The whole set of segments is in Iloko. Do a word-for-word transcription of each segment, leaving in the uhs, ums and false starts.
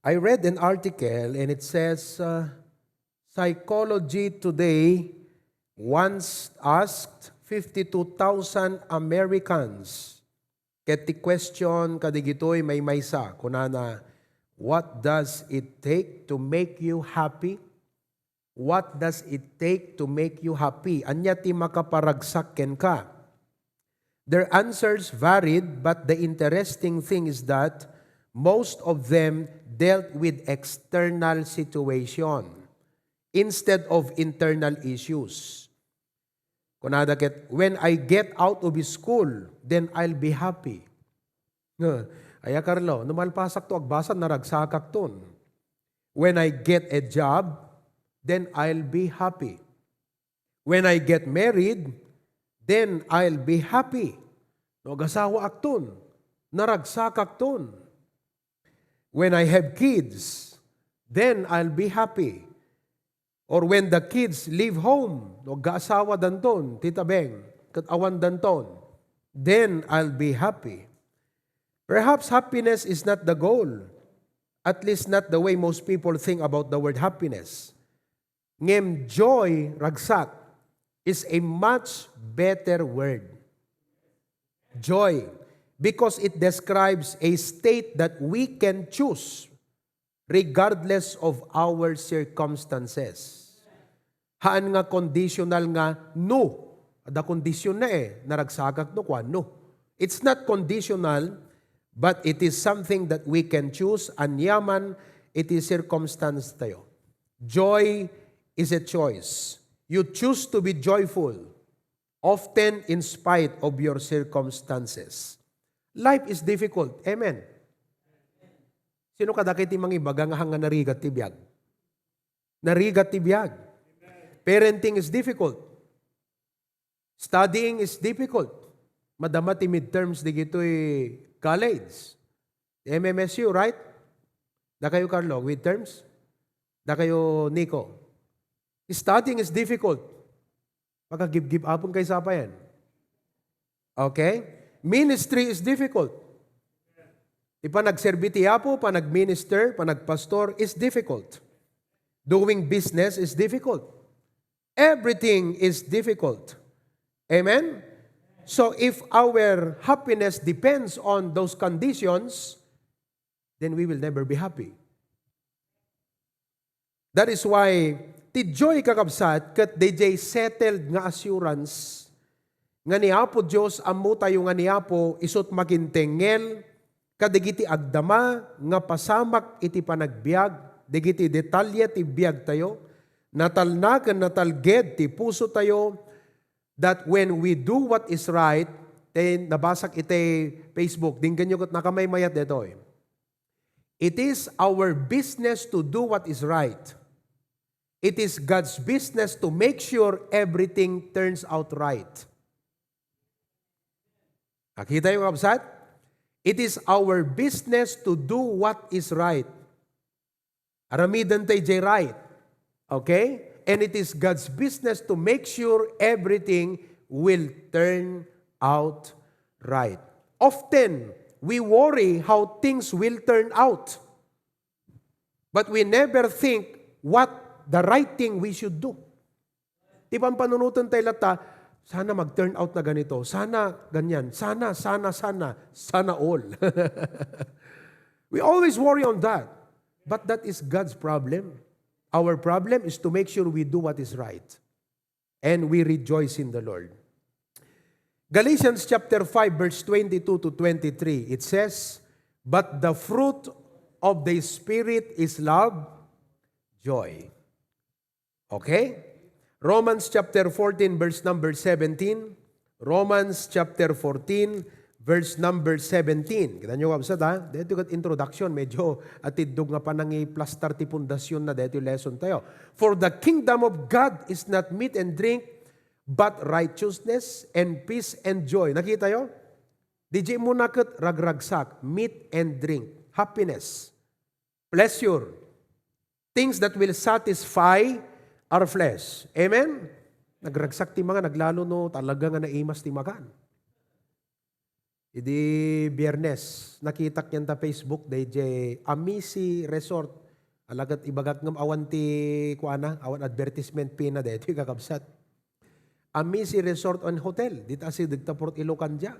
I read an article and it says, uh, Psychology Today once asked fifty-two thousand Americans, ket ti question kadigitoy maymaysa, kunana, "What does it take to make you happy?" What does it take to make you happy? Ania ti makaparagsak kenka? Their answers varied, but the interesting thing is that most of them dealt with external situation instead of internal issues. Kunada ket, "When I get out of school, then I'll be happy." Nga, aya, Carlo, no malpasak to agbasa, naragsakak ton. "When I get a job, then I'll be happy. When I get married, then I'll be happy." No agasawaak ton, naragsakak ton. "When I have kids, then I'll be happy. Or when the kids leave home," no agasawada ton, Tita Beng, ket awan danton, "then I'll be happy." Perhaps happiness is not the goal, at least not the way most people think about the word happiness. Ngem joy, ragsak, is a much better word. Joy, because it describes a state that we can choose regardless of our circumstances. Haan nga conditional nga no. Adda kondisyon na eh. Naragsakak no, kuan no. It's not conditional, but it is something that we can choose. Aniaman iti circumstance tayo. Joy is a choice. You choose to be joyful, often in spite of your circumstances. Life is difficult. Amen. Sino kadakay ti mangibaga nga hanga narigat ti biag? Narigat ti biag. Parenting is difficult. Studying is difficult. Madama ti midterms digitoy college. M M S U, right? Dakayo, Carlo, midterms? Dakayo, Nico? Studying is difficult. Makagibgib apon kay sapayan. Okay? Ministry is difficult. Ti panagserbi ti Apo, panagminister, panagpastor is difficult. Doing business is difficult. Everything is difficult. Amen? So if our happiness depends on those conditions, then we will never be happy. That is why, ti joy, kakabsat, ket D J settled nga assurance nga ni Apo Dios, ammotayo nga ni Apo, isut' makintengngel kadigiti agdama nga pasamak iti panagbiag, dagiti detalye ti biagtayo, natalna ken natalged ti pusotayo, that when we do what is right, then nabasak iti Facebook, denggenyo ket nakamaymayat detoy. It is our business to do what is right. It is God's business to make sure everything turns out right. Nakitayo, kakabsat? It is our business to do what is right. Aramiden tayo jay right. Okay? And it is God's business to make sure everything will turn out right. Often, we worry how things will turn out. But we never think what the right thing we should do. Ti pampanunoten tayo latta, "Sana mag-turn out na ganito. Sana ganyan. Sana, sana, sana. Sana all." We always worry on that. But that is God's problem. Our problem is to make sure we do what is right. And we rejoice in the Lord. Galatians chapter five, verse twenty-two to twenty-three, it says, "But the fruit of the Spirit is love, joy." Okay? Romans chapter fourteen, verse number seventeen. Romans chapter fourteen, verse number seventeen. Kita nyo, kabsat, ha? Dito kat introduction, medyo atiddog nga panangiplastar ti pundasyon na dito lesson tayo. "For the kingdom of God is not meat and drink, but righteousness and peace and joy." Nakita yo? Di di mo naket ragragsak, meat and drink, happiness, pleasure, things that will satisfy our flesh. Amen? Nagragsak ti mga naglalo no talaga nga naimas ti makan. Idi Biyernes, nakitak yan ta Facebook, dayjay Amici Resort. Alagad ibagak ngem awan ti kuana, awan advertisement fee na daytoy, kakabsat. Amici Resort and Hotel, dita asideg ta Port Ilocandia.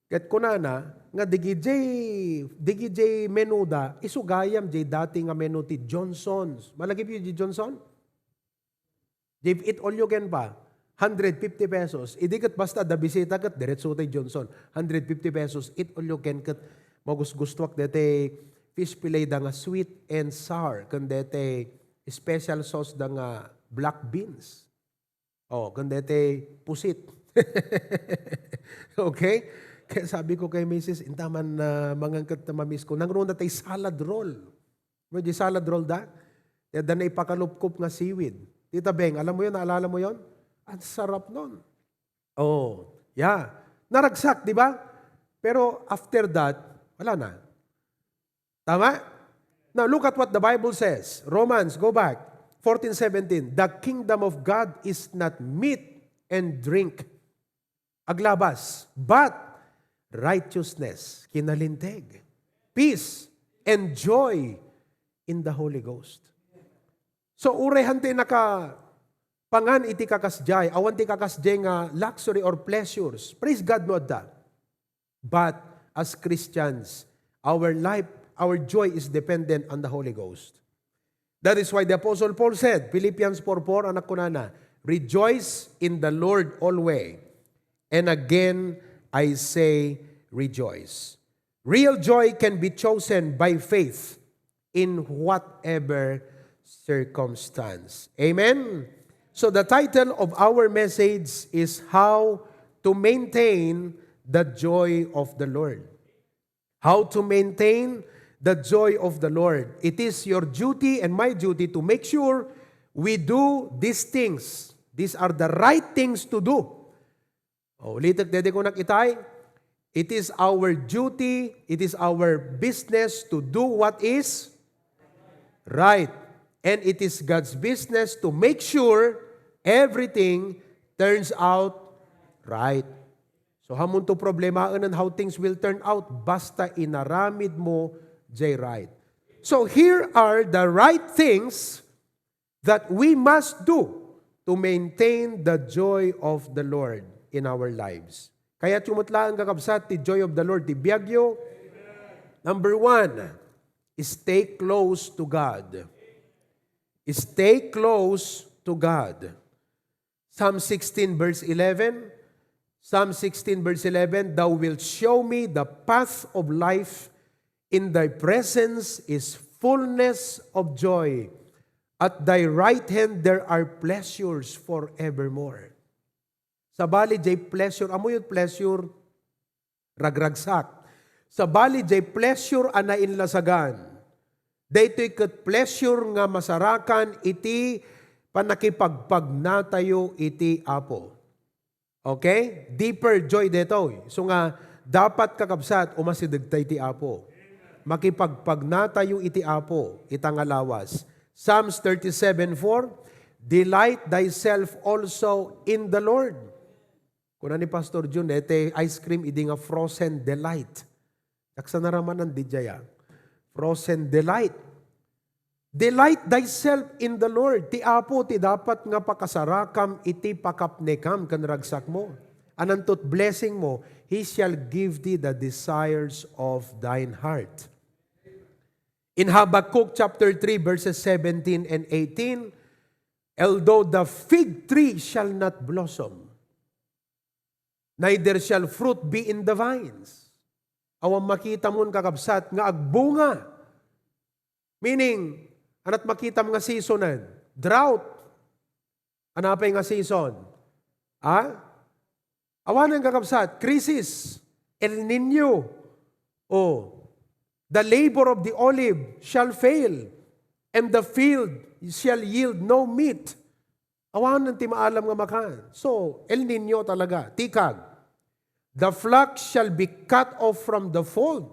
Ket kunana nga digijay, digijay menuda, isu gayam jay dati nga menu ti Johnson's. Malagipyo jay Johnson? Jay eat all you can pa, hundred fifty pesos. Idi ket basta adda bisita ket diretso tay Johnson. Hundred fifty pesos, eat all you can ket magusgustoak daytay fish fillet da nga sweet and sour ken daytay special sauce da nga black beans. Oh, ken daytay pusit. Okay? Kaya sabi ko kay misis, "Inta man, ah, mangan ket ta mamiss ko." Nangruna tay salad roll. Medyo salad roll da. Ti adda naipakalupkop nga seaweed. Tita Beng, alam mo yun? Naalala mo yun? Ang sarap nun. Oh, yeah. Naragsak, di ba? Pero after that, wala na. Tama? Now, look at what the Bible says. Romans, go back. Fourteen seventeen, "The kingdom of God is not meat and drink." Aglabas, but righteousness, kinalinteg, peace, and joy in the Holy Ghost. So, uray han ti nakapangan iti kakasdiay, awan ti kakasdiay nga luxury or pleasures. Praise God no adda. But as Christians, our life, our joy is dependent on the Holy Ghost. That is why the Apostle Paul said, Philippians four four, anak kunana, "Rejoice in the Lord always. And again, I say, rejoice." Real joy can be chosen by faith in whatever circumstance. Amen? So the title of our message is how to maintain the joy of the Lord. How to maintain the joy of the Lord. It is your duty and my duty to make sure we do these things. These are the right things to do. O, ulitek, dede ko nakitay. It is our duty, it is our business to do what is right. And it is God's business to make sure everything turns out right. So, hamunto problemaen how things will turn out, basta inaramid mo jay right. So, here are the right things that we must do to maintain the joy of the Lord in our lives. Kayatyo met laeng, kakabsat, ti joy of the Lord ti biagyo. Number one, stay close to God. Stay close to God. Psalm sixteen verse eleven. Psalm sixteen verse eleven, "Thou wilt show me the path of life. In thy presence is fullness of joy. At thy right hand there are pleasures forevermore." Sabali, jay pleasure, amoyo pleasure, ragragsak. Sabali, jay pleasure a nainlasagan. Daytoy ket pleasure nga masarakan iti pannakipagpagnatayo iti Apo. Okay? Deeper joy daytoy. So nga, dapat, kakabsat, umasidegta iti Apo. Makipagpagnatayo iti Apo, ita nga lawas. Psalms thirty-seven four, "Delight thyself also in the Lord." Kuna ni Pastor Jun, daytay ice cream idi nga frozen delight. Diak sa naramanan diay a. Frozen delight. "Delight thyself in the Lord." Ti Apo ti dapat nga pakasarakam iti pakapnekam ken ragsakmo. Anantot blessing mo, "He shall give thee the desires of thine heart." In Habakkuk chapter three, verses seventeen and eighteen, "Although the fig tree shall not blossom, neither shall fruit be in the vines." Awan makitam, kakabsat, nga agbunga. Meaning, anat makitam nga seasonen? Drought. Anapay nga season? Ha? Awanen, kakabsat, crisis, El Nino. O, "The labor of the olive shall fail, and the field shall yield no meat." Awanen ti maalam nga makan. So, El Nino talaga. Tikag, "The flock shall be cut off from the fold.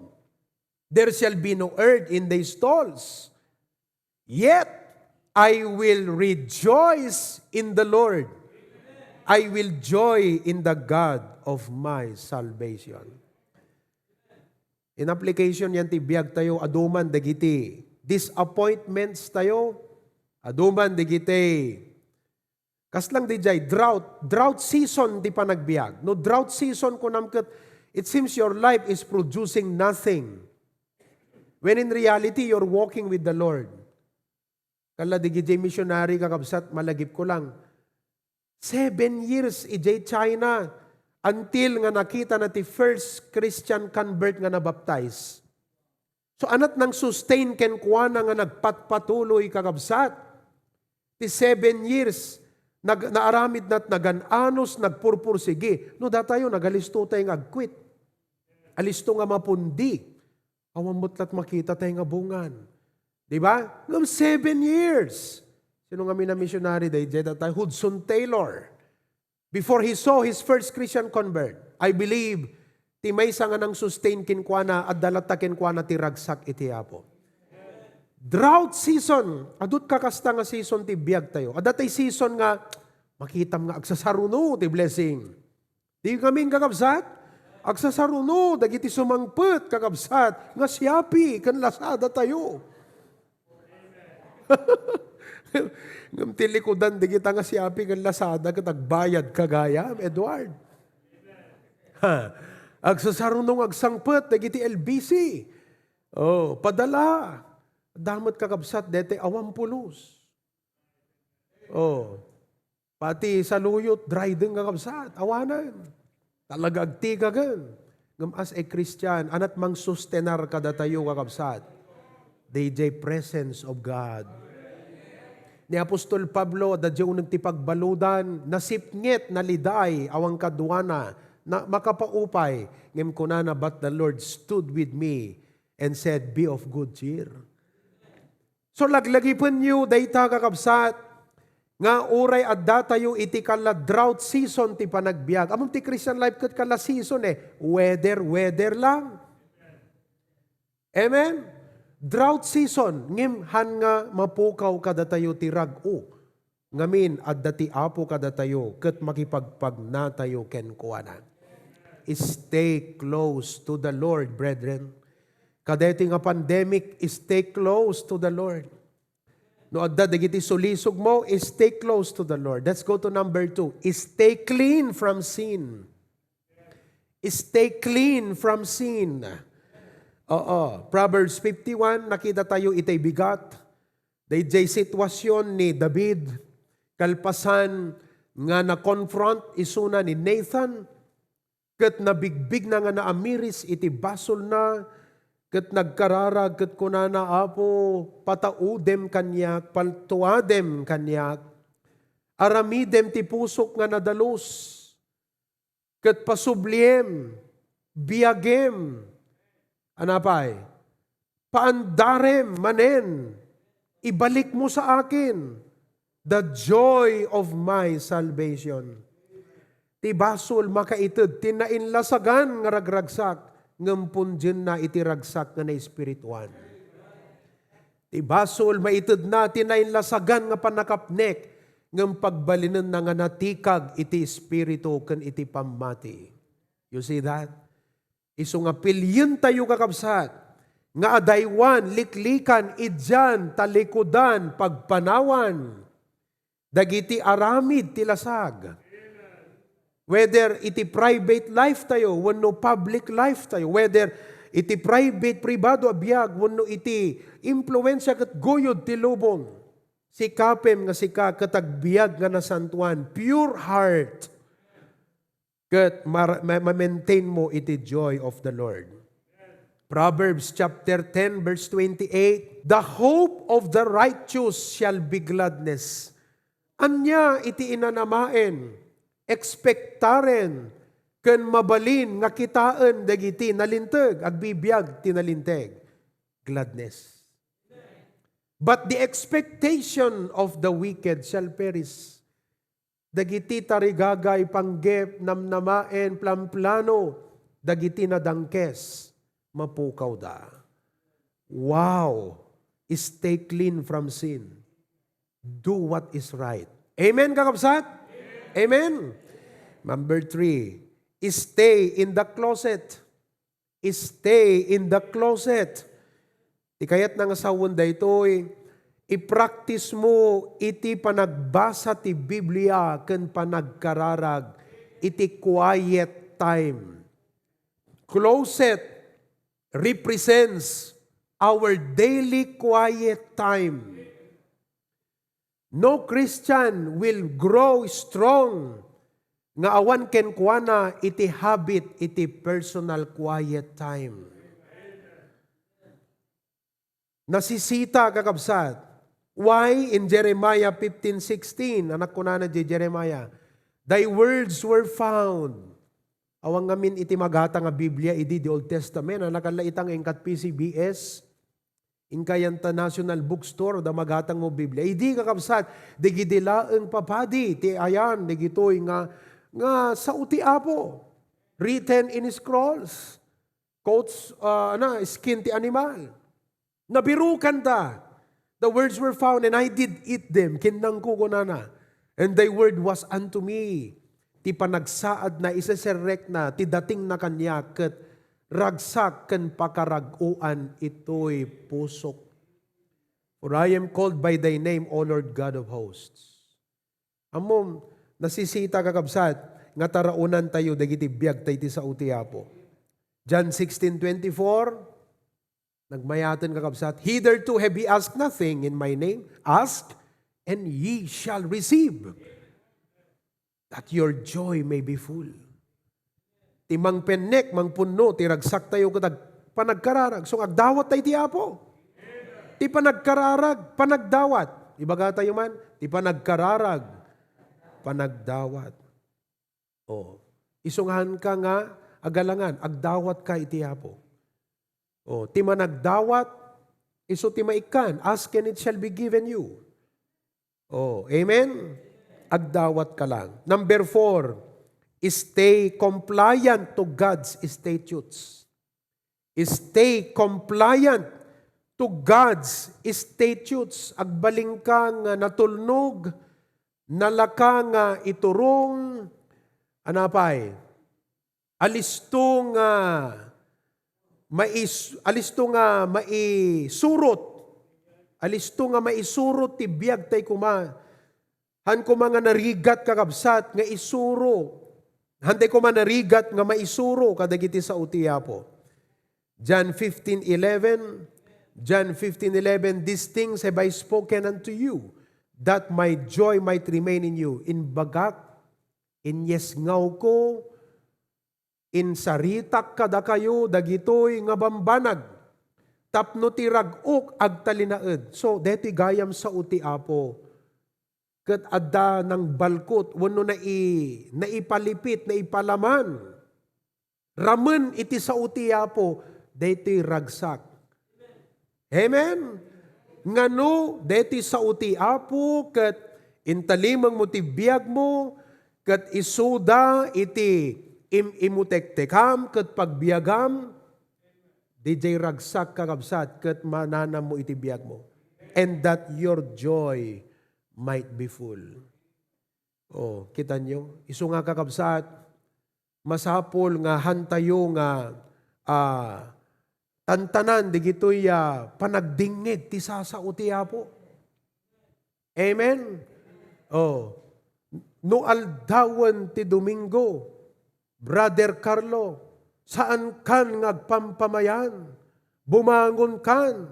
There shall be no herd in the stalls. Yet I will rejoice in the Lord. I will joy in the God of my salvation." In application yan ti biag tayo, adu man dagiti disappointments tayo, adu man dagiti, kas lang dijay, drought, drought season ti panagbiag. No drought season, kunam ket, it seems your life is producing nothing. When in reality, you're walking with the Lord. Kala di gijay missionary, kakabsat, malagip ko lang. Seven years ijay China until nga nakita na ti first Christian convert nga nabaptize. So, anat nang sustain kenkuana nga nagpatpatuloy, kakabsat. Ti seven years, nag-, naaramid nat nagan-anos, nagpurpursigi. No datayo, nagalisto tayo nga agquit. Alisto nga mapundi. Awan met lat makita tayo nga bungan. Di ba? Ngem seven years. Sino nga minamisyonari daydiay? Dayta Hudson Taylor. Before he saw his first Christian convert, I believe, ti maysa nga nang sustain kenkuana, adda latta kenkuana ti ragsak iti Apo. Drought season, adut kakasta nga season ti biag tayo. Adda tay season nga makitam nga agsasaruno ti blessing. Di ngamin, kakabsat? Agsasaruno dagiti sumangpet, kakabsat, nga Shopee ken Lazada tayo. Ngem ti likudan dagita nga Shopee ken Lazada ket agbayad ka gayam, Edward. Ha, agsasaruno nga agsangpet dagiti L B C. Oh, padala. Damet, kakabsat, dete awan pulos. Oh. Pati saluyot, dryden, kakabsat, awanen. Talaga agtigagen. Ngem as a Christian, anat mangsustenar kadatayo, kakabsat. Dayjay presence of God. Ni Apostol Pablo, adda diay uneg ti pagbaludan, nasipnget, naliday, awan kaduana, na, makapaupay. Ngem kunana, "But the Lord stood with me and said, 'Be of good cheer.'" So, laglagipenyo dayta, kakabsat, nga uray addatayo iti kalla drought season ti panagbiag. Ammom ti Christian life ket kalla season, eh. Weather, weather lang. Amen? Drought season, ngem han nga mapukaw kadatayo ti rag-o. Ngamin, adda ti Apo kadatayo ket makipagpagnatayo kenkuana. Stay close to the Lord, brethren. Kadaytoy nga pandemic, stay close to the Lord. No adda dagiti sulisog mo, stay close to the Lord. Let's go to number two. Stay clean from sin. Stay clean from sin. Oo. Proverbs fifty-one, nakita tayo itay bigat. Dayjay sitwasyon ni David, kalpasan nga na-confront isuna ni Nathan, ket nabigbigna nga naamiris iti basolna, ket nagkararag, ket kunana, "Apo, pataudem kaniak, paltuadem kaniak, aramidem ti pusok nga nadalus." Ket pasubliem, biagem, anapay, paandarem manen, ibalikmo sa akin the joy of my salvation. Ti basol makaited ti nainlasagan nga ragragsak, ngem pundienna iti ragsak nga naespirituan. Ti basol, maitedna ti nainlasagan nga pannakapnek, ngem pagbalinenna nga natikag iti espiritu ken iti pammati. You see that? Isu nga pilientayo, kakabsat, nga adaywan, liklikan, idian, talikudan, pagpanawan dagiti aramid ti lasag. Whether iti private life tayo, wenno public life tayo, whether iti private, pribado a biag, wenno iti impluensia ket guyod ti lubong, sikapem nga sika ket agbiag nga nasantoan, pure heart, ket mar-, ma-, ma-maintain mo iti joy of the Lord. Proverbs chapter ten, verse twenty-eight, "The hope of the righteous shall be gladness." Ania iti inanamaen, ekspektaren, ken mabalin nga kitaen dagiti nalinteg, agbibiag ti nalinteg? Gladness. "But the expectation of the wicked shall perish." Dagiti tarigagay, panggep, namnamaen, planplano dagiti nadangkes, mapukawda. Wow! Stay clean from sin. Do what is right. Amen, kakabsat? Amen? Number three, stay in the closet. stay in the closet. Ti kayatna nga sawen daytoy, i-practice mo iti panagbasa ti Biblia ken panagkararag iti quiet time. Closet represents our daily quiet time. No Christian will grow strong nga awan kenkuana iti habit iti personal quiet time. Nasisita, kakabsat. Why? In Jeremiah fifteen sixteen, anak kunana di Jeremiah, "Thy words were found." Awan ngamin iti magata nga Biblia idi di Old Testament, a nakalla ita nga inkat P C B S, inka yanta National Bookstore, da magata nga Biblia. Idi, kakabsat, dagidi laeng papadi, ti ayan, dagitoy nga, nga sao ti Apo, written in scrolls, coats, ah, ana, skin ti animal. Nabirukan ta. "The words were found and I did eat them." Kinnangko, kunana. "And thy word was unto me." Ti panagsaadna, iseserrekna, ti datingna kaniak, ket ragsak ken pakarag-oan itoy pusok. "For I am called by thy name, O Lord God of hosts." Ammom, nasisita, kakabsat, nga taraonantayo dagiti biag ta iti sao ti Apo. John sixteen twenty-four, nagmayaten, kakabsat, "Hitherto have ye asked nothing in my name. Ask, and ye shall receive, that your joy may be full." Ti mangpennek, mangpunno ti ragsaktayo ket ag-, panagkararag. So, agdawat tayo ti Apo. Ti panagkararag, panagdawat. Ibaga tayo man, ti panagkararag, panagdawat. Oh, isungahan ka nga agalangan, agdawat ka iti Apo. Oh, ti managdawat, isu ti maikkan, "Ask and it shall be given you." Oh, amen? Agdawat ka lang. Number four, stay compliant to God's statutes. Stay compliant to God's statutes. Agbalin ka nga natulnog, nalaka nga iturong, anapay? Alisto nga mais-, alisto nga maisurot. Alisto nga maisurot ti biag tay koma. Han koma nga narigat, kakabsat, nga isuro. Han tay koma narigat nga maisuro kadagiti sao ti Apo. John fifteen eleven, John fifteen eleven, "These things have I spoken unto you, that my joy might remain in you." Imbagak, inyesngawko, insaritak kadakayo dagitoy nga bambanag, tapno ti rag-ok agtalinaed. So, daytoy gayam sao ti Apo. Ket adda nangbalkot wenno nai-, naipalipit, naipalaman. Ramen iti sao ti Apo, daytoy ragsak. Amen? Ngano, daytoy sao ti Apo, ket intalimengmo ti biagmo, ket isuda iti im-imutektekam ket pagbiagam, diay ragsak, kakabsat, ket mananammo iti biagmo. And that your joy might be full. Oh, kitanyo? Isu nga, kakabsat, masapul nga hantayo nga, ah, tantanan digitoy, ah, panagdingngeg ti sasao ti Apo. Amen? Oh. No aldawen ti Domingo, Brother Carlo, saankan nga agpampamayan. Bumangonkan,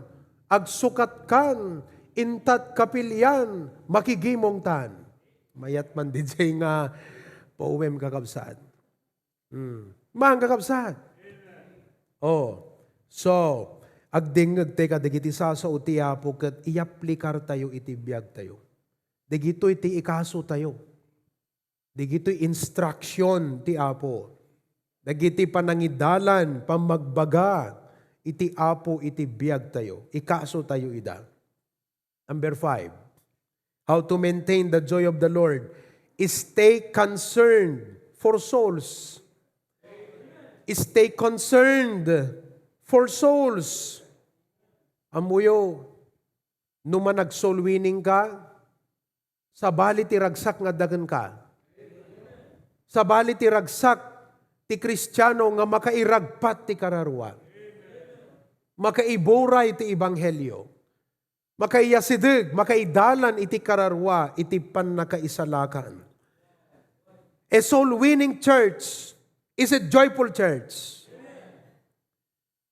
agsukatkan, intat kapilian, makigimongtan. Mayat man diay nga poem, kakabsat. Hmm. Maan, kakabsat? Oh. So, agdingngeg tay kadagiti sasao ti Apo ket iyaplikar tayo iti biag tayo. Dagitoy ti ikaso tayo. Dagitoy instruction ti Apo. Dagiti panangidalan, pammagbaga iti Apo iti biag tayo. Ikaso tayo ida. Number five, how to maintain the joy of the Lord. Stay concerned for souls. Stay concerned for souls. Ammoyo, no manag-soul winning ka, sabali ti ragsak nga adda kenka. Sabali ti ragsak ti Kristiano nga makairagpat ti kararua. Makaiburay ti ebanghelio. Makaiyasideg, makaidalan iti kararua iti pannakaisalakan. A soul-winning church is a joyful church.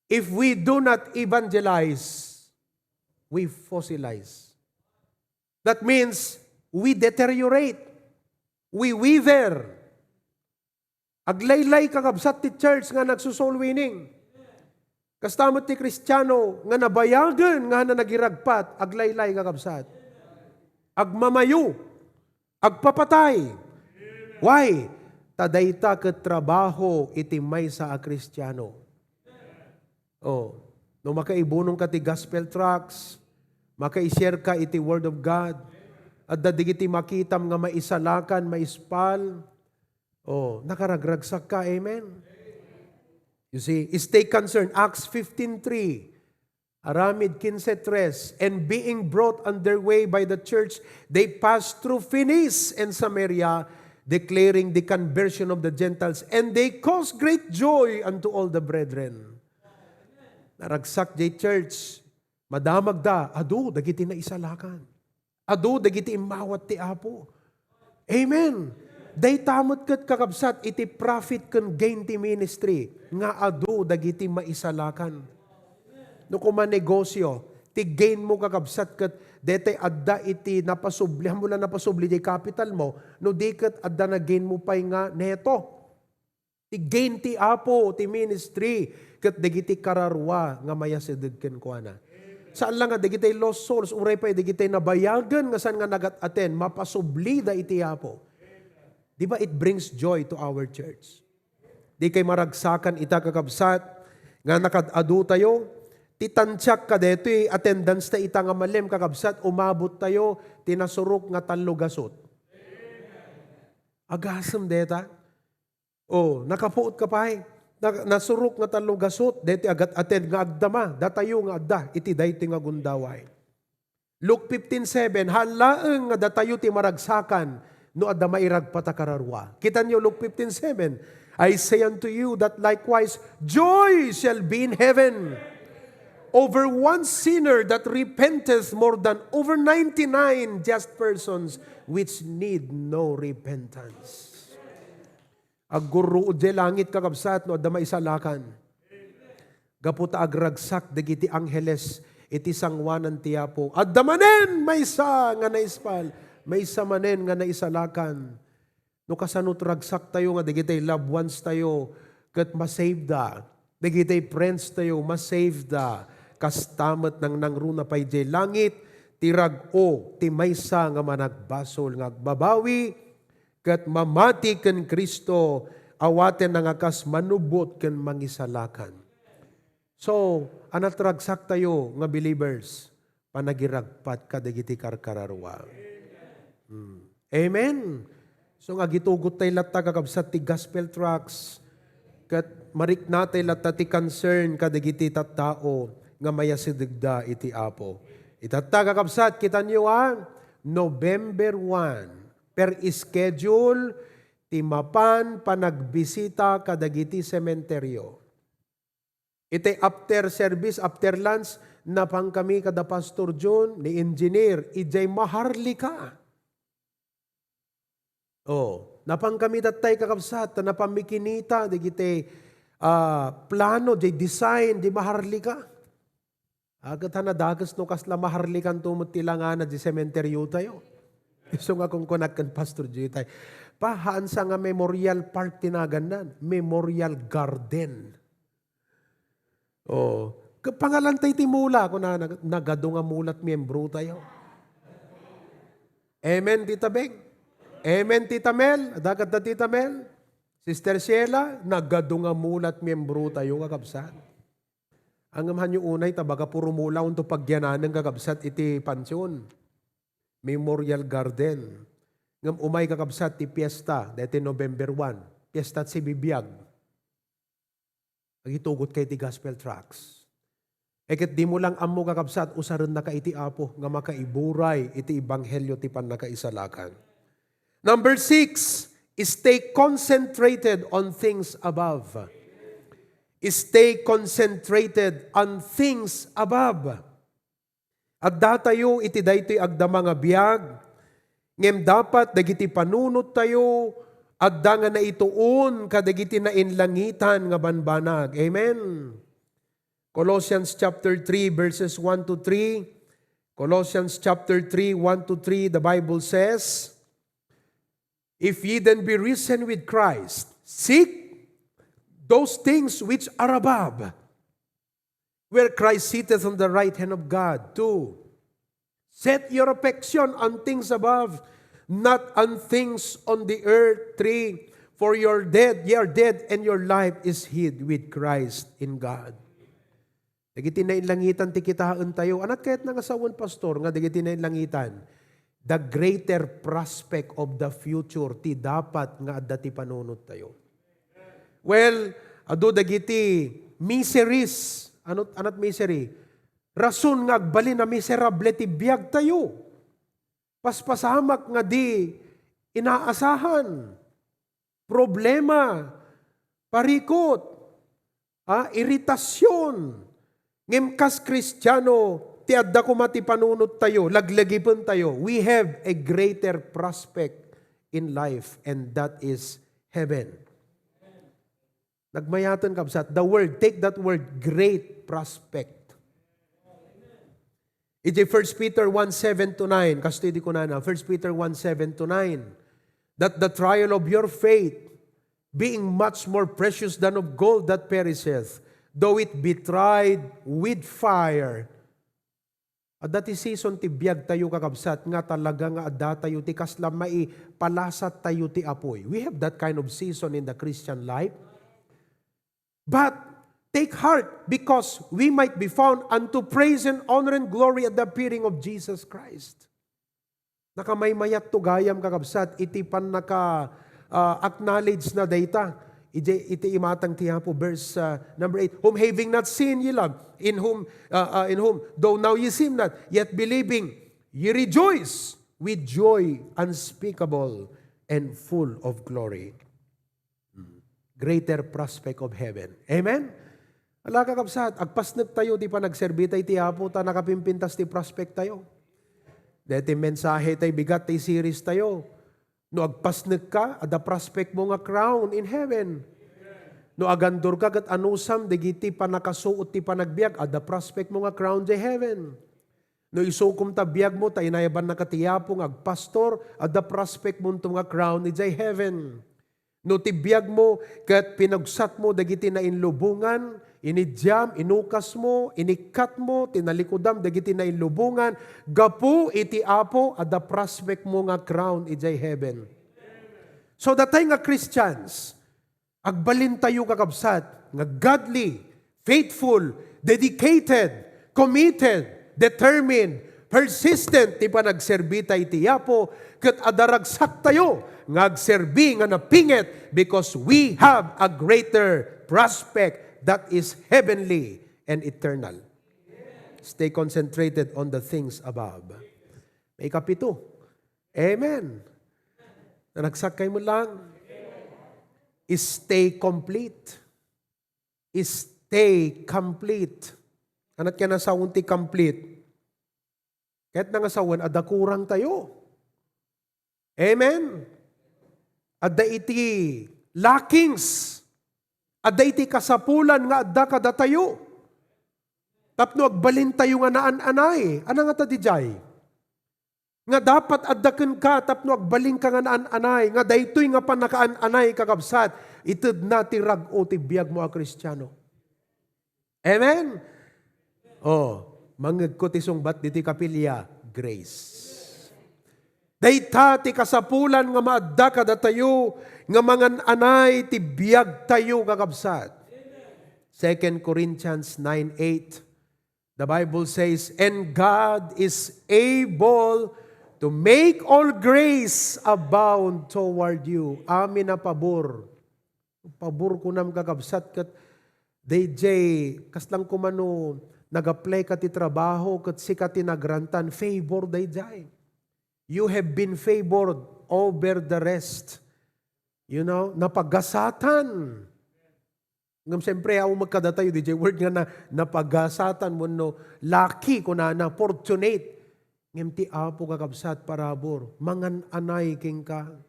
If we do not evangelize, we fossilize. That means we deteriorate, we wither. Aglaylay, kakabsat, ti church nga nagso-soul winning. Kasta met ti Kristiano nga nabayagen nga nagiragpat, aglaylay, kakabsat. Agmamayo, agpapatay. Why? Ta dayta ket trabaho iti maysa a Kristiano. Oh, no makaibunong ka ti gospel tracts, makaishare ka iti Word of God, adda digiti makitam nga maisalakan, maispal, oh, nakaragragsakka. Amen? You see, stay concerned. Acts fifteen three, aramid quince tres, "And being brought on their way by the church, they passed through Phoenice and Samaria, declaring the conversion of the Gentiles, and they caused great joy unto all the brethren." Naragsak jay church, madamagda, adu dagiti naisalakan. Adu dagiti immawat ti Apo. Amen. Dayta met ket, kakabsat, iti profit ken gain ti ministry nga adu dagiti maisalakan. No koma negosyo, ti gain mo, kakabsat, ket daytoy adda iti napasubli, ammom la napasubli jay capital mo, no di ket adda na gain mo pay nga neto. Ti gain ti Apo, ti ministry, ket dagiti kararua nga mayasideg kenkuana. Saan la nga dagiti lost souls, uray pay dagiti nabayagen nga saan nga nagat-aten, mapasublida iti Apo. Di ba, it brings joy to our church. Di kay maragsakan ita, kakabsat, nga nakad-adu tayo. Ti tantiak kadaytoy attendance ta ita nga malem, kakabsat, umabot tayo ti nasurok nga tallo gasut. Agasem deta. Oh, nakapuot ka pay. Na-, nasurok nga tallo gasut, deti agat-aten nga agdama, datayo nga adda iti daytoy nga gundaway. Luke fifteen seven, haan laeng nga datayo ti maragsakan no adda mairagpat a kararua. Kitanyo, Luke fifteen seven, "I say unto you that likewise joy shall be in heaven over one sinner that repenteth more than over ninety-nine just persons which need no repentance." Aggurruod jay langit, kakabsat, no adda maisalakan. Gapu ta agragsak dagiti angheles iti sangoanan ti Apo. Adda manen maysa nga naispal, maysa manen nga naisalakan. No kasano ti ragsak tayo nga dagiti loved ones tayo ket masaveda, dagiti friends tayo masaveda, kasta met nangnangruna pay jay langit ti rag-o ti maysa nga managbasol nga agbabawi ket mamati ken Cristo, awatenna nga kas manubbot ken mangisalakan. So, ania ti ragsak tayo nga believers, panagiragpat kadagiti karkararua. Hmm. Amen. So, nga agitugot tayo latta, kakabsat, ti gospel tracts, ket marikna tayo latta ti concern kadagiti tattao nga mayasidegda iti Apo. Itatta, kakabsat, kitanyo a, November one, per schedule ti mapan panagbisita kadagiti sementerio. Iti after service, after lunch, napankami kada Pastor Jun, ni Engineer, idiay Maharlika. Oh, napankami tattay, kakabsat, ta napanmi kinita dagiti, ah, plano, jay design, di Maharlika. Ah, ket a, nadakes no kasla Maharlikanto met ti langana di sementeryo tayo. Isu nga kunkunak ken Pastor Jitay, "Pa, haan sa nga Memorial Park ti nagannan, Memorial Garden." Oh, ket pangalan tay ti mula, kuna, nag-, nagadu nga mulat miembro tayo. Amen, Tita Beng? Amen, Tita Mel? Adda kadta, Tita Mel? Sister Sheila, nagadu nga mulat miembro tayo, kakabsat. Ngem hanyo unay ta baga puro mula unto pagyananen, kakabsat, iti pansion. Memorial Garden. Ngem umay, kakabsat, ti fiesta, daytoy November one. Fiesta ti sibibiag. Agitugot kay ti gospel tracts. E ket dimo lang ammo, kakabsat, usarennaka iti Apo nga makaiburay iti ebanghelio ti pannakaisalakan. Number six, Stay concentrated on things above. Stay concentrated on things above. Addatayo iti daytoy agdama nga biag, ngem dapat dagiti panunottayo adda nga naituon kadagiti nainlangitan nga banbanag. Amen. Colossians chapter three, verses one to three. Colossians chapter three, one to three, the Bible says, "If ye then be risen with Christ, seek those things which are above, where Christ sitteth on the right hand of God." Two, "Set your affection on things above, not on things on the earth." Three, "For your dead, ye are dead, and your life is hid with Christ in God. Dagiti nainlangitan ti kitaentayo." Anat kayat na nga sawen, Pastor, nga dagiti nainlangitan? The greater prospect of the future ti dapat nga adda ti panunottayo. Well, adu dagiti miseries. Ano, anat misery? Rason nga agbalin a miserable ti biagtayo. Paspasamak nga di inaasahan. Problema, parikut, ah, iritasyon. Ngem kas Kristiano, ti adda koma ti panunottayo, laglagipentayo, we have a greater prospect in life, and that is heaven. Nagmayaten, kabsat, the word, take that word, great prospect. Iti First Peter one seven to nine, kastoy di kunana, First Peter one seven to nine, "That the trial of your faith, being much more precious than of gold that perisheth, though it be tried with fire." Adda ti season ti biagtayo, kakabsat, nga talaga nga addatayo ti kasla maipalasat tayo ti apuy. We have that kind of season in the Christian life. But take heart, because we might be found unto praise and honor and glory at the appearing of Jesus Christ. Nakamaymayat to gayam, kakabsat, iti pannaka, ah, acknowledge na dayta. Iti, iti imatang ti Apo, verse, ah, number eight, "Whom having not seen ye love, in whom, ah, ah, in whom, though now ye see him not, yet believing, ye rejoice with joy unspeakable and full of glory." Greater prospect of heaven. Amen? Ala, kakabsat, agpasnek tayo ti panagserbi tayo ti Apo, ta nakapimpintas ti prospect tayo. Deti mensahe tayo, bigat ti series tayo. No agpasnek ka, adda prospect mo nga crown in heaven. No agandur ka, ket anusam dagiti pannakasuot ti panagbiag, adda prospect mo nga crown jay heaven. No isukom ta biag mo, ta inayaban na ka ti Apo nga agpastor, adda prospect mo nga crown jay heaven. No ti biag mo ket pinugsat mo dagiti nainlubongan, inidiam, inukas mo, inikkat mo, tinalikudam dagiti nainlubongan, gapu iti Apo, adda prospect mo nga crown idiay heaven. So, datay nga Christians, agbalin tayo, kakabsat, nga godly, faithful, dedicated, committed, determined, persistent ti panagserbi tayo iti Apo, ket adda ragsaktayo nga agserbi nga napinget, because we have a greater prospect that is heavenly and eternal. Stay concentrated on the things above. May kapito. Amen. Nanagsakay mo lang. Stay complete. Stay complete. Anat kaya nasawen ti complete? Ket nangasawen, adda kurang tayo. Amen? Adda iti lackings. Adda iti kasapulan nga adda kadatayo. Tapno agbalin tayo nga naan-anay. Ano nga ta dijay? Nga dapat adda kenka tapno agbalinka nga naan-anay, nga daytoy nga pannakaananay, kakabsat, itedna ti rag-o ti biag mo a Kristiano. Amen? Oh, mangngegko ti sungbat ditoy kapilya, grace. Dayta ti kasapulan nga maadda kadatayo nga mangan-anay ti biagtayo, kakabsat. Second Corinthians nine eight, the Bible says, "And God is able to make all grace abound toward you." Amin a pabor. Pabor kunam, kakabsat, ket dayjay, kaslang kumano nag-apply ka ti trabaho, ket sika ti nagrantan, favor dayjay. You have been favored over the rest. You know, napagasatan. Ngem siyempre, awan met kadatayo, D J word nga na, napagasatan wenno lucky, kunana, fortunate. Ngem ti Apo, kakabsat, parabur, mangan-anay kenka.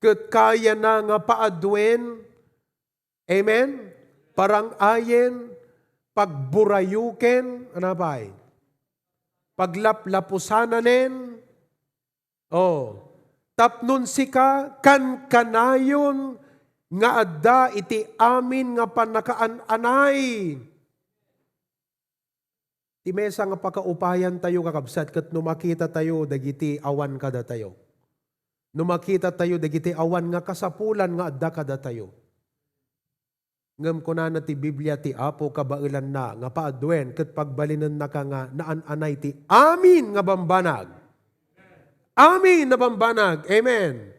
Ket kayana nga paaduen, amen? Parangayen, pagburayuken, ano pay? Paglaplapusananen, oh, tapnon sika, kankanayon nga adda iti amin nga pannakaananay. Ti maysa nga pakaupayan tayo, kakabsat, ket no makita tayo dagiti awan kadatayo. No makita tayo dagiti awan nga kasapulan nga adda kadatayo. Ngem kunana ti Biblia, ti Apo kabaelanna nga paaduen ket pagbalinennaka nga naan-anay ti amin nga bambanag. Amin a bambanag. Amen.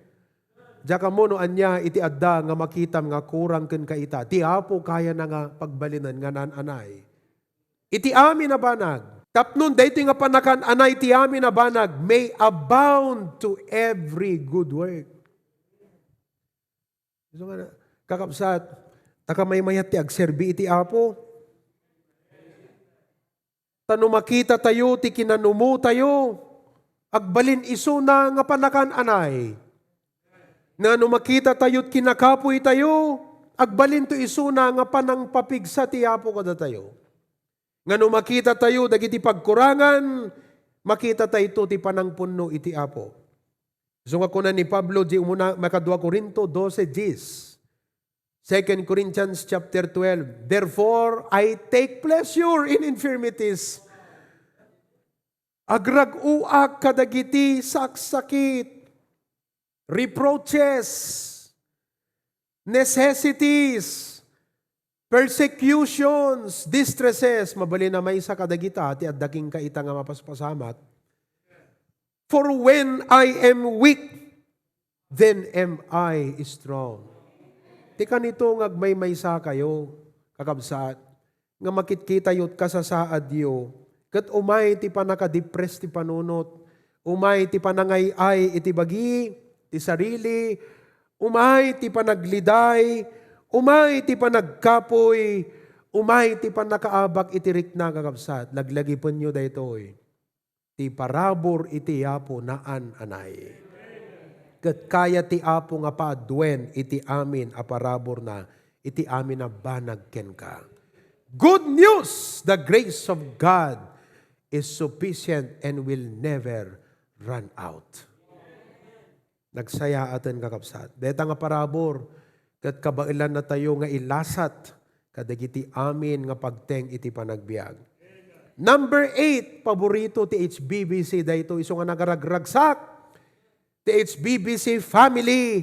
Diak ammo no ania iti adda nga makitam nga kurang kenka ita. Ti Apo kayana nga pagbalinen nga naan-anay iti amin a banag. Tapnon daytoy nga pannakaanay ti amin a banag may abound to every good work. So nga, kakabsat, ta kamaymayat ti agserbi iti Apo. Ta no makita tayo ti kinanumo tayo, agbalin isuna nga pannakaanay. Nga no makita tayo ti kinakapuy tayo, agbalin to isuna nga panangpapigsa ti Apo kadatayo. Nga no makita tayo dagiti pagkurangan, makita tayo ti panangpunno iti Apo. So nga kuna ni Pablo, di umuna, makadua Corinto doce diez. Second Corinthians chapter twelve, "Therefore, I take pleasure in infirmities." Agrag-oak kadagiti saksakit, reproaches, necessities, persecutions, distresses. Mabalin a maysa kadagita ti adda kenka ita nga mapaspasamak. "For when I am weak, then am I strong." Ti kanito nga agmaymaysa kayo, kakabsat, nga makitkitayo ti kasasaadyo, ket umay ti pannakadepress ti panunot, umay ti panangay-ay iti bagi ti sarili, umay ti panagliday, umay ti panagkapuy, umay ti pannakaabak iti rikna, kakabsat. Laglagipenyo daytoy. Ti parabur iti Apo naan-anay. Ket kayat ti Apo nga paaduen iti amin a paraburna iti amin a banag kenka. Good news! The grace of God is sufficient and will never run out. Nagsayaaten, kakabsat. Dayta nga parabur, ket kabaelannatayo nga ilasat kadagiti amin nga pagteng iti panagbiag. Number eight, paborito ti H B B C daytoy, isu nga nagaragragsak ti H B B C family.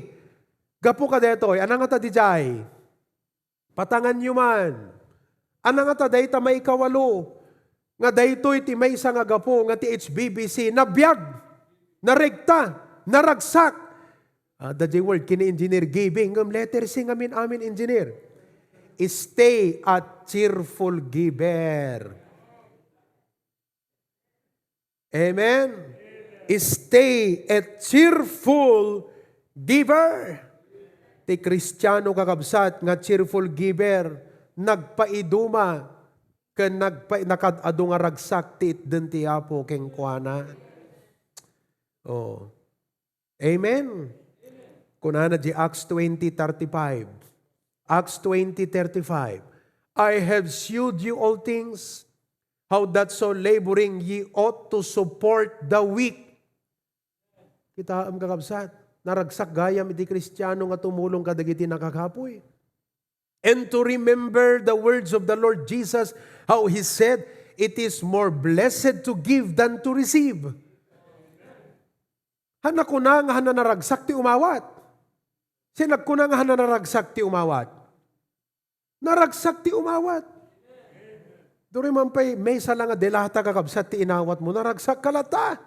Gapu kadaytoy, ania ngata diay? Patanganyo man. Ania ngata dayta maikawalo nga daytoy ti maysa nga gapu nga ti H B B C nabiag, naregta, naragsak. Ah, the J word, kini engineer giving, ngem letter C ngamin amin engineer. Stay a cheerful giver. Amen? Stay a cheerful giver. Ti Kristiano, kakabsat, nga cheerful giver, nagpaiduma ken nagpa-, nakad-adu nga ragsak ti itden ti Apo kenkuana. Oh. Amen. Kunana di Acts twenty thirty-five. Acts twenty thirty-five. "I have shewed you all things, how that so laboring ye ought to support the weak." Kitaem, kakabsat, naragsak gayam iti Kristiano nga tumulong kadagiti nakakapuy. And to remember the words of the Lord Jesus, how he said, "It is more blessed to give than to receive." Haan a kuna nga haan a naragsak ti umawat. Sino nagkuna nga haan a naragsak ti umawat? Naragsak ti umawat. Duri man pay, maysa la nga delata, kakabsat, ti inawatmo, naragsak ka latta.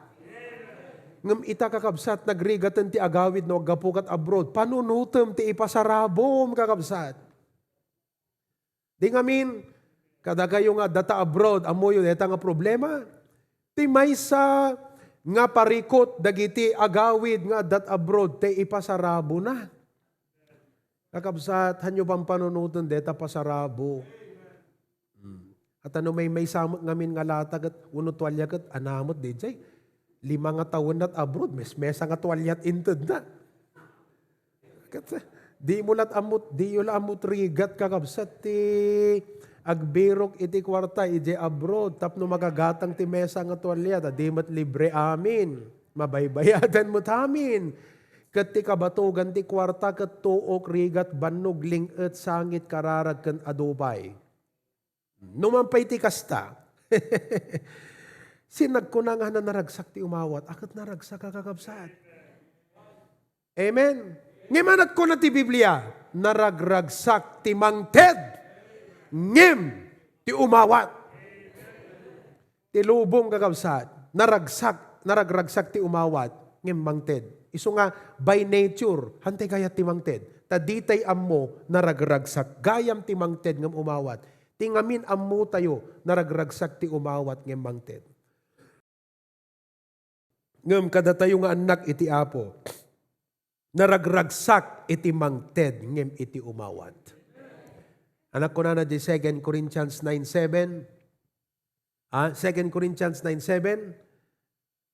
Ngem ita, kakabsat, nagrigaten ti agawid no aggapu kat abroad. Panunotem ti ipasarabom, kakabsat. Di ngamin, kadakayo nga addata abroad, ammoyo dayta nga problema? Ti maysa nga parikut dagiti agawid nga addat abroad, ti ipasarabona. Kakabsat, hanyo pampanunoten deta pasarabo. Hmm. At ano may, may samot ngamin nga lata ket wenno tualya ket anamot diay. Lima nga tawen lat abroad, mes-, mesa nga tualya intedna. Ket, di mo lat ammot, di yo la ammot rigat, kakabsat, ti agbirok iti kuarta idiay abroad tapno makagatang ti mesa nga tualya, ta di met libre amin. Mabaybayadan met amin. Ket ti kabatogan ti kuarta ket tuok, rigat, bannog, ling-et, sangit, kararag, ken adu pay. No man pay ti kasta, sino nagkuna nga nanaragsak ti umawat? A ket naragsak a, kakabsat. Amen? Ngem ania ti kuna ti Biblia, naragragsak ti mangted, ngem ti umawat. Ti lubong, kakabsat, naragsak, naragragsak ti umawat, ngem mangted. Isu nga, by nature, hantay kayat ti mangted. Ta ditay ammo, naragragsak gayam ti mangted ngem umawat. Ti ngamin ammotayo, naragragsak ti umawat ngem mangted. Ngem kadatayo nga annak iti Apo, naragragsak iti mangted ngem iti umawat. Ania ti kunana di Second Corinthians nine seven? Ah, Second Corinthians nine seven,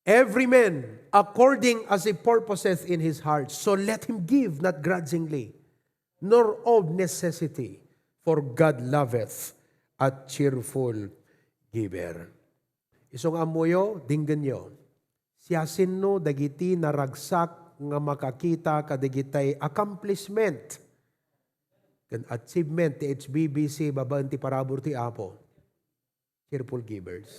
"Every man according as he purposeth in his heart, so let him give, not grudgingly, nor of necessity, for God loveth a cheerful giver." Isu nga ammoyo, dinggenyo. Siasino dagiti naragsak nga makakita kadagitay accomplishment ken achievement ti H B B C babaen ti parabur ti Apo? Cheerful givers.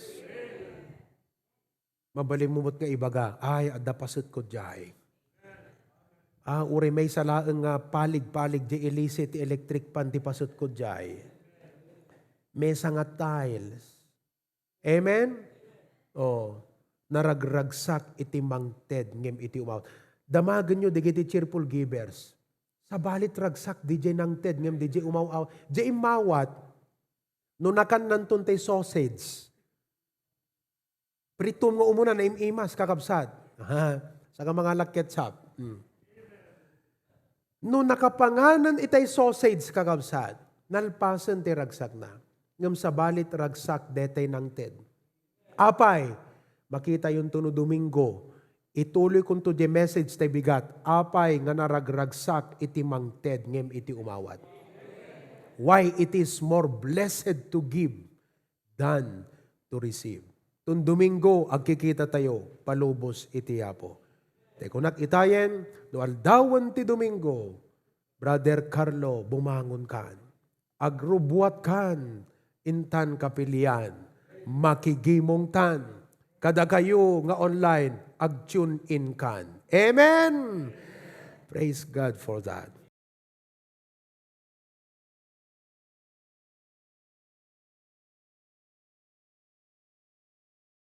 Mabalinmo met nga ibaga, "Ay, adda pasutko diay." Ah, uray maysa laeng nga palig-palig diay ilisi ti electric fan ti pasutko diay. Mesa nga tiles. Amen? Oh, naragragsak iti mangted ngem iti umawat. Damagenyo dagiti cheerful givers. Sabali ti ragsak, diay nangted ngem diay umaw-aw-, diay immawat. No nakannanton tay sausage, pritom nga umuna, naim-imas, kakabsat. Aha, saka mangalak ketchup. Hmm. No nakapanganan itay sausage, kakabsat, nalpasen ti ragsakna. Ngem sabali ti ragsak, detay nangted. Apay, makitayonto no Domingo, ituloykonto diay message tay bigat, apay nga naragragsak iti mangted ngem iti umawat. Why it is more blessed to give than to receive. Ton Domingo, agkikitatayo, palubos iti Apo. Tay kunak itayen, no aldawen ti Domingo, Brother Carlo, bumangonkan. Agrubbuatkan intan kapilian. Makigimongtan. Kadakayo nga online, ag-tune in kan. Amen! Praise God for that.